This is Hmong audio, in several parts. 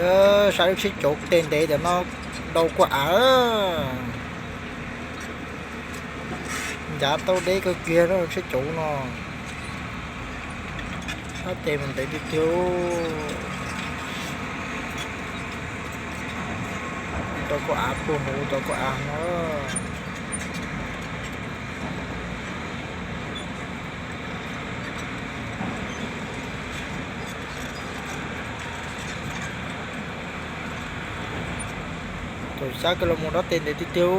Saib lub tsheb cauv tes ntev tam no, ntau kua av. Ncav tau deb kawg kiag lub tsheb cauv no. Ab, tes mas ntev tiag tiag. Tau kua av puag hauv, tau kua av no. Thaum xyab kawg los mus dob tes ntev tiag tiag.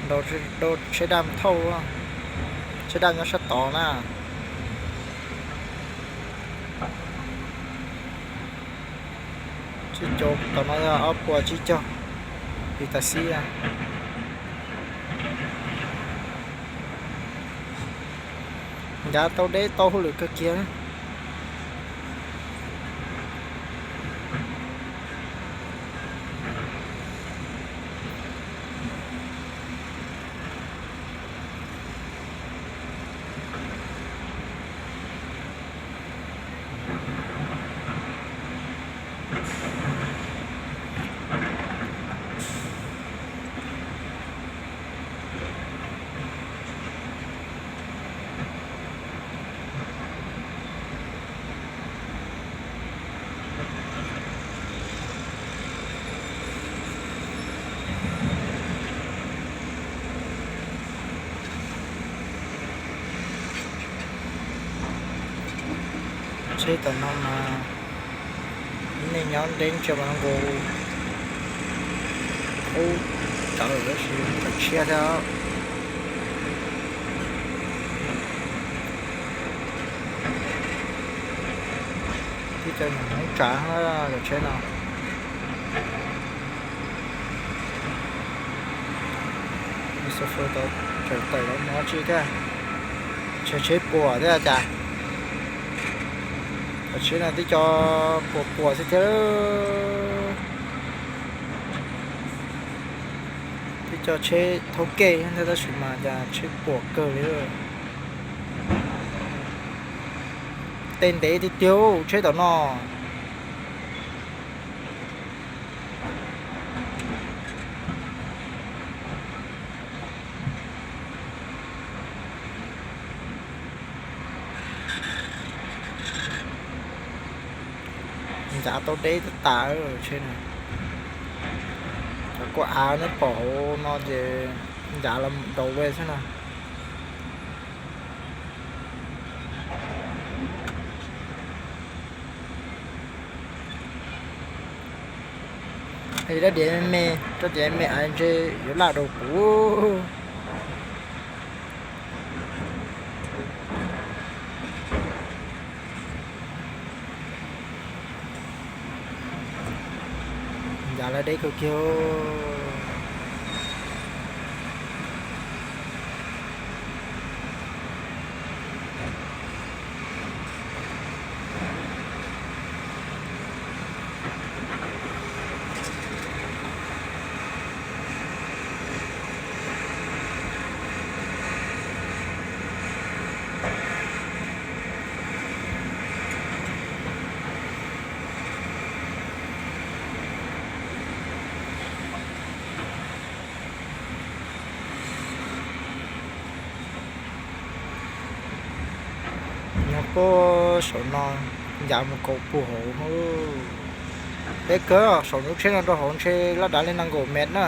Ntaus tsheb daj thauj, tsheb daj nyob sab tod na. Tsheb cauv tom no yog ob puas tsib caug, ib tas xib. Ncav tau deb tau hauj lwm kawg kiag. Tsheb tom no mas nej nyob deb ntsia mas zoo nkaus ub tsawv tab sis tsawv tshiab thiab. Tib co nyuam Hmoob tsav cov tsheb no. Xofos tau tawm los mus dab tsi thiab? Tsheb puas thiab cas? Cov tsheb no tib co puas puas xwb thiab. Tib co tsheb thauj kej thiab tab sis mas cas tsheb puas kawg li. Tes ntev tiag tiag tsheb tom no. Ncav tau deb tas tas tsheb no. Cov kua av nej pom hauv no ces ncav los mus daus ve xwb na. Rab diav me me, rab diav me me av ntshe yuav laj rau kuv. Ncav lawv deb kawg kiag. Nyob puag saum no ncav mus kaum puag hauv. Deb kawg, saum lub tsheb no rau hauv ntshe laj dav li nees nkaum mev na.